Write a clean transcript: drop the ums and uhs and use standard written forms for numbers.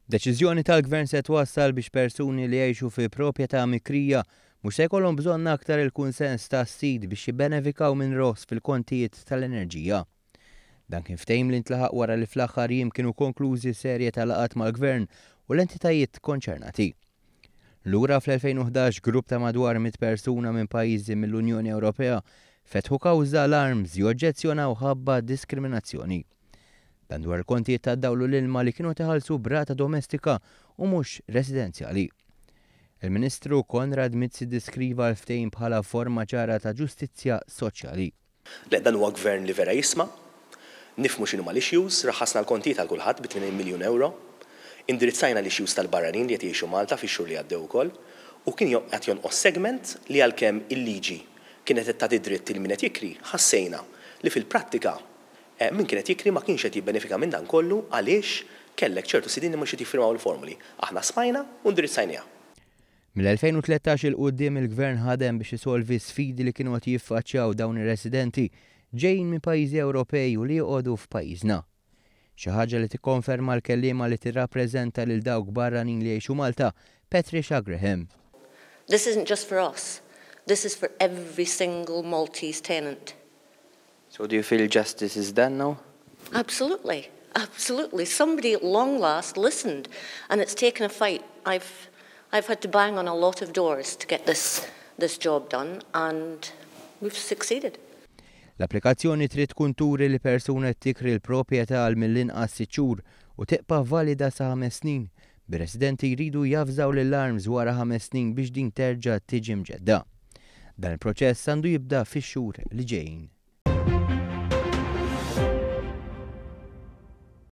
Deċiżjoni tal-Gvern se twassal biex persuni li jgħixu fi proprjetà mikrija mhux se jkollhom bżonn aktar il-kunsens tas-sid biex jibbenefikaw minn roħs fil-kontijiet tal-enerġija. Dan kien ftehim li ntlaħaq wara li fl-aħħar jiem kienu konklużi serje ta' laqgħat mal-Gvern u l-entitajiet konċernati. Lura fl-2011 grupp ta' madwar 100 persuna minn pajjiżi mill-Unjoni Ewropea fetħu kawża l-ARMS joġġezzjonaw ħabba diskriminazzjoni. Dan dwar il-kontijiet tad-dawl u l-ilma li kienu qed iħallsu b'rata domestika u mhux residenzjali. Il-Ministru Konrad Mizzi ddiskriva l-ftehim bħala forma ċara ta' ġustizzja soċjali. Le, dan huwa Gvern li vera jisma'. Nifhmu x'inhuma l-issues, raħħasna l-kontijiet għal kulħadd bi 80 miljun ewro. Indirizzajna l-issues tal-barranin li qed jgħixu Malta fix-xhur li għaddew ukoll. U kien qed jonqos segment li għalkemm il-liġi kienet qed tagħti dritt lil min qed jikri, ħassejna li fil-prattika Min kien qed jikri ma kienx qed jibbenefika minn dan kollu għaliex kellek ċertu sidien li mhux qed jiffirmaw il-formoli. Aħna smajna u ndirizzajniha. Mill-2013 'il quddiem il-Gvern ħadem biex isolvi sfidi li kienu qed jiffaċċjaw dawn ir-residenti ġejjin minn pajjiżi Ewropej u li joqogħdu f'pajjiżna. Xi ħaġa li tikkonferma l-kelliema li tirrappreżenta lil dawk barranin li jgħixu Malta, Patricia Graham. This isn't just for us, this is for every single Maltese tenant. So do you feel justice is done now? Absolutely, absolutely. Somebody at long last listened and it's taken a fight. I've, I've had to bang on a lot of doors to get this, this job done and we've succeeded. L-applikazzjoni trid tkun turi li persuna qed tikri l-proprjetà għal mill-inqas sitt xhur u tibqa' valida sa ħames snin, bir-residenti jridu javżaw lill-ARMS wara ħames snin biex din terġa' tiġi mġedda. Dan il-proċess għandu jibda fix-xhur li ġejjin.